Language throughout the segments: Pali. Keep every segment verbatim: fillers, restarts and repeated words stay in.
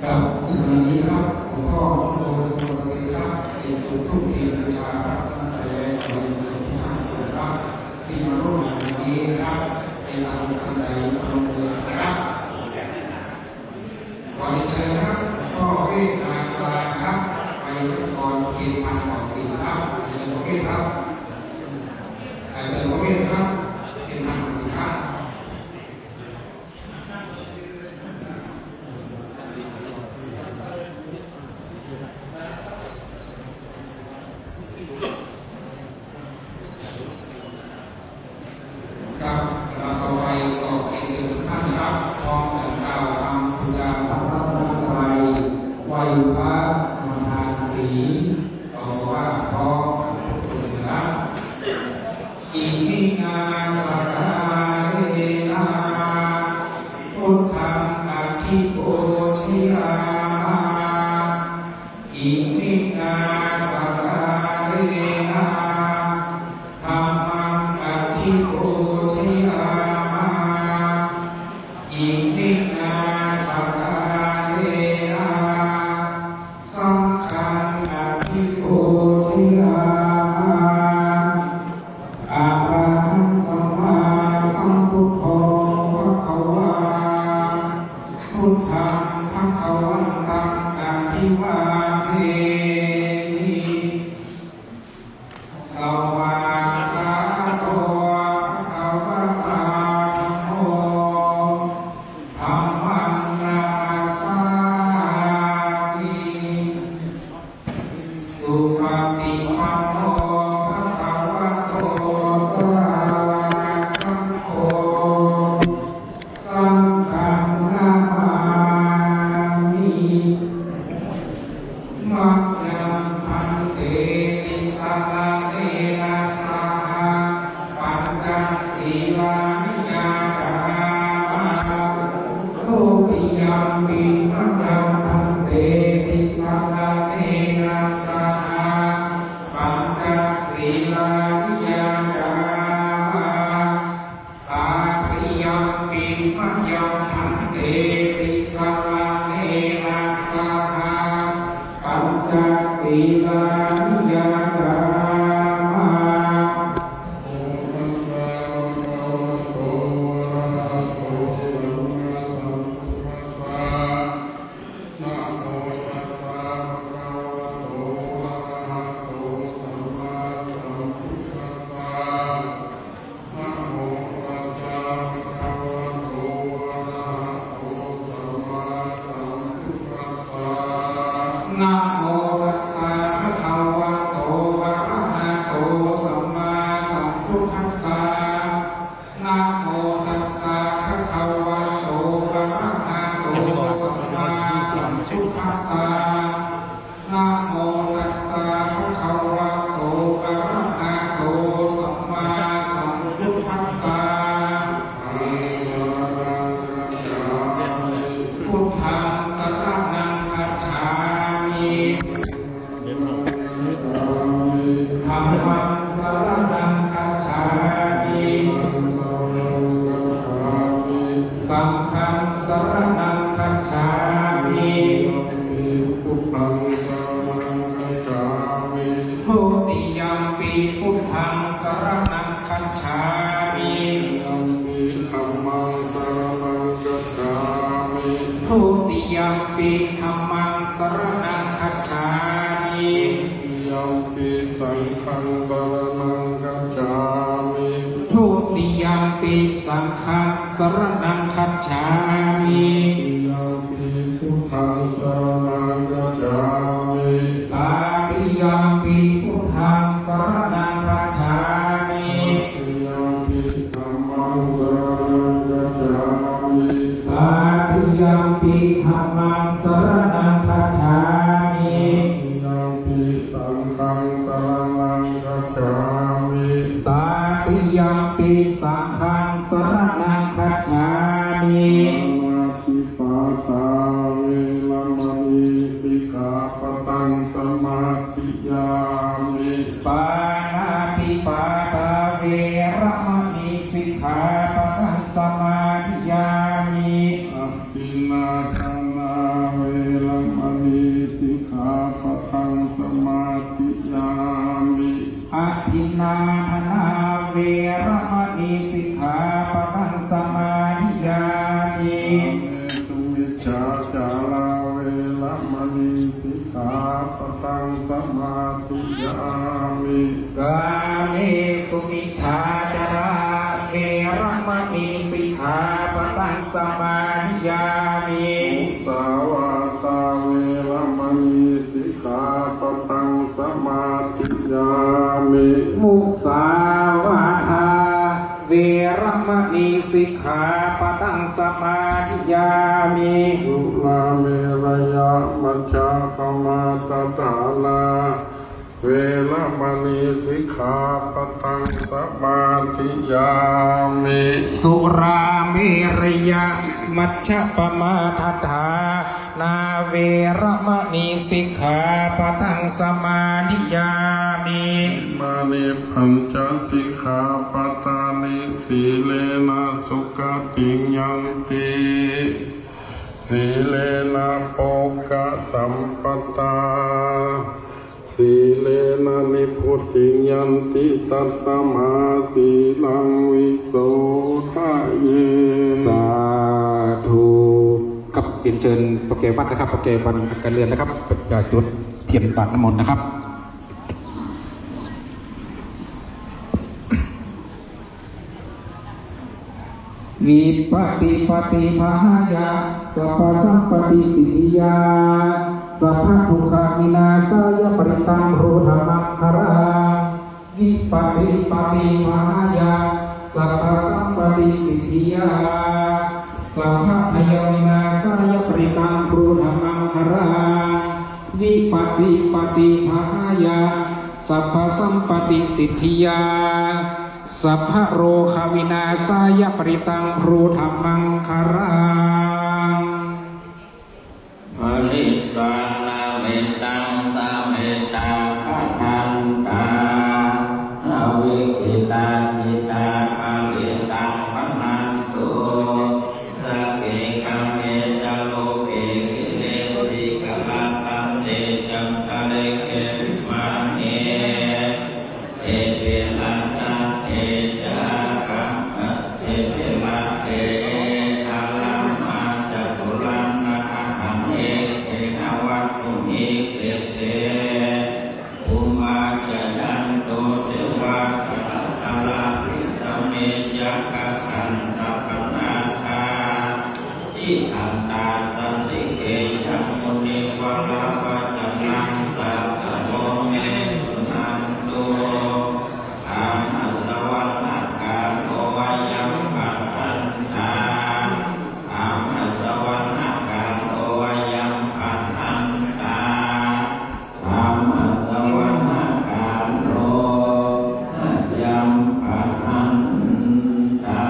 ครับ ซึ่งวันนี้นะครับ หลวงพ่อโตสุรเสนครับ เป็นจุดธูปเทียนบูชาครับ ตั้งแต่แรกของวันนี้ที่ห้านะครับ ที่มาร่วมงานวันนี้นะครับ เป็นอันตั้งใจมาลงมือนะครับ ขอเรียนเชิญครับ หลวงพ่อเวทนาสารครับ ไปรับพรเทียนพันต่อสี่ครับ เชิญพ่อเวทครับ เชิญพ่อเวทครับ เทียนพันต่อสี่ครับ ครับ ลำดับต่อไปก็ขอเรียนเชิญทุกท่านนะครับ พร้อมกันกล่าวคำบูชาพระรัตนตรัย ไหว้พระสมาทานศีล ต่อว่าพร้อมกันทุกคนนะครับ Iminā sakkārena buddhaṃ abhipūjayāma. Iminā sakkārena dhammaṃ abhipūjayāma. Iminā sakkārena saṅghaṃ abhipūjayāma. Arahaṃ sammāsambuddho bhagavā. Buddhaṃ bhagavantaṃ abhivādemi. Svākkhāto bhagavatā dhammo. Dhammaṃ namassāmi. Supaṭipanno bhagavato sāvakasaṅgho. Saṅghaṃ namāmi. Mayaṃ bhante tisaraṇena saha pañca sīlāni yācāma. Dutiyampi mayaṃ bhante tisaraṇena saha pañca sīlāni yācāma. Tatiyampi mayaṃ bhante tisaraṇena saha pañca sīlāni yācāma. Namo tassa bhagavato arahato sammāsambuddhassa. Namo tassa bhagavato arahato sammāsambuddhassa. Namo tassa bhagavato arahato sammāsambuddhassa. Namo tassa bhagavato arahato sammāsambuddhassa. Namo tassa bhagavato arahato sammāsambuddhassa. Buddhaṃ saraṇaṃ gacchāmi. Dhammaṃ saraṇaṃ gacchāmi. Saṅghaṃ saraṇaṃ gacchāmi. Dutiyampi buddhaṃ saraṇaṃ gacchāmi. Dutiyampi dhammaṃ saraṇaṃ gacchāmi. Dutiyampi dhammaṃ saraṇaṃ gacchāmi. Dutiyampi saṅghaṃ saraṇaṃ gacchāmi. Dutiyampi saṅghaṃ saraṇaṃ gacchāmi. Dutiyampi buddhaṃ saraṇaṃ gacchāmi. Tatiyampi buddhaṃ saraṇaṃ gacchāmi. Tatiyampi dhammaṃ saraṇaṃ gacchāmi. Tatiyampi dhammaṃ saraṇaṃ gacchāmi. Tatiyampi saṅghaṃ saraṇaṃ gacchāmi. Tatiyampi saṅghaṃ saraṇaṃ gacchāmi. Pāṇātipātā veramaṇī sikkhāpadaṃ samādiyāmi. Pāṇātipātā veramaṇī sikkhāpadaṃ samādiyāmi. Adinnādānā veramaṇī Micchācārā veramaṇī sikkhāpadaṃ samādiyāmi. Kāmesu micchācārā veramaṇī sikkhāpadaṃ samādiyāmi. Musāvādā veramaṇī sikkhāpadaṃ samādiyāmi. Musāvādā veramaṇī sikkhāpadaṃ samādiyāmi. Surāmerayamajjapamādaṭṭhānā veramaṇī sikkhāpadaṃ samādiyāmi. Surāmerayamajjapamādaṭṭhānā veramaṇī sikkhāpadaṃ samādiyāmi. Imāni pañca sikkhāpadāni. Sīlena sugatiṃ yanti, sīlena bhogasampadā, sīlena nibbutiṃ yanti, tasmā sīlaṃ visodhaye. สาธุ ครับ เรียนเชิญประแกวัดนะครับ ประแกวันการเรียนนะครับ จะจุดเทียนบาตรน้ำมนต์นะครับ Vipattipaṭibāhāya sabbasampattisiddhiyā sabbadukkhavināsāya parittaṃ brūtha maṅgalaṃ. Vipattipaṭibāhāya sabbasampattisiddhiyā sabbabhayavināsāya parittaṃ brūtha maṅgalaṃ. Vipattipaṭibāhāya sabbasampattisiddhiyā sabbarogavināsāya parittaṃ brūtha maṅgalaṃ. Pharitvāna mettaṃ samettā bhadantā, avikkhittacittā parittaṃ bhaṇantu. Sagge kāme ca rūpe girisikharataṭe cantalikkhe vimāne, dīpe raṭṭhe ca gagaṭṭhe virathe, aṇāmācatulandakagahane gehavatthumhi khette, bhummā cāyantu devā jalathalavisame yakkhagandhabbanāgā, tiṭṭhantā santike yaṃ munivaravacanaṃ sādhavo me suṇantu. Dhammassavanakālo ayam bhadantā. Dhammassavanakālo ayam bhadantā. Dhammassavanakālo ayam bhadantā.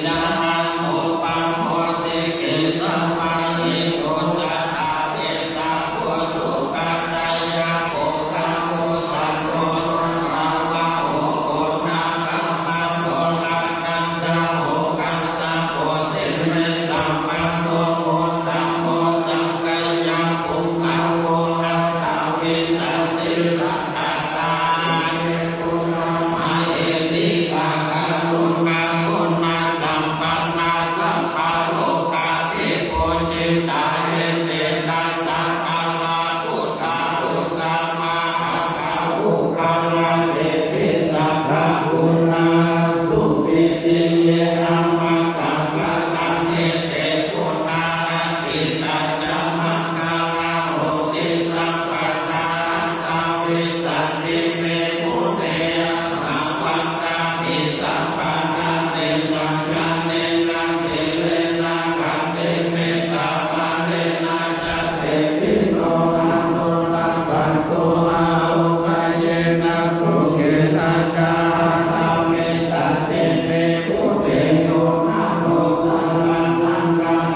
Jahānubhāvo sikhissaṃ mahīsuṃ, satthā vessabhū sukhadāyako, gahū santū sutvā mahāpuññasampado, ratanattayāgū kassapo sirisampanno, uttamo sakyapuṅgavo, aṭṭhavīsati sahassā. Mahiddhikā karuṇāguṇasampannā, sabbalokadhipūjitā, etena sakkatvā buddhā, uttamaṅgā puggalā, tepi saha guṇā sumetti, ye amataṃ ratanaṃ, ete buddhā atītā ca maṅgalā, honti sabbadā. Aṭṭhavīsati me bhūte, ahaṃ vandāmi sabbadā. Tesaṃ ñāṇena, sīlena, khantimettābalena ca, tepi no anurakkhantu, ārogyena sukhena ca. Aṭṭhavīsati me bhūte, yo naro saha rakkhaṃ,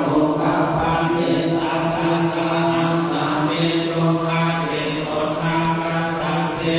katvāna paṭissaṃ, tasā sahassā, bhikkhū paṭisutaṃ, gacchanti.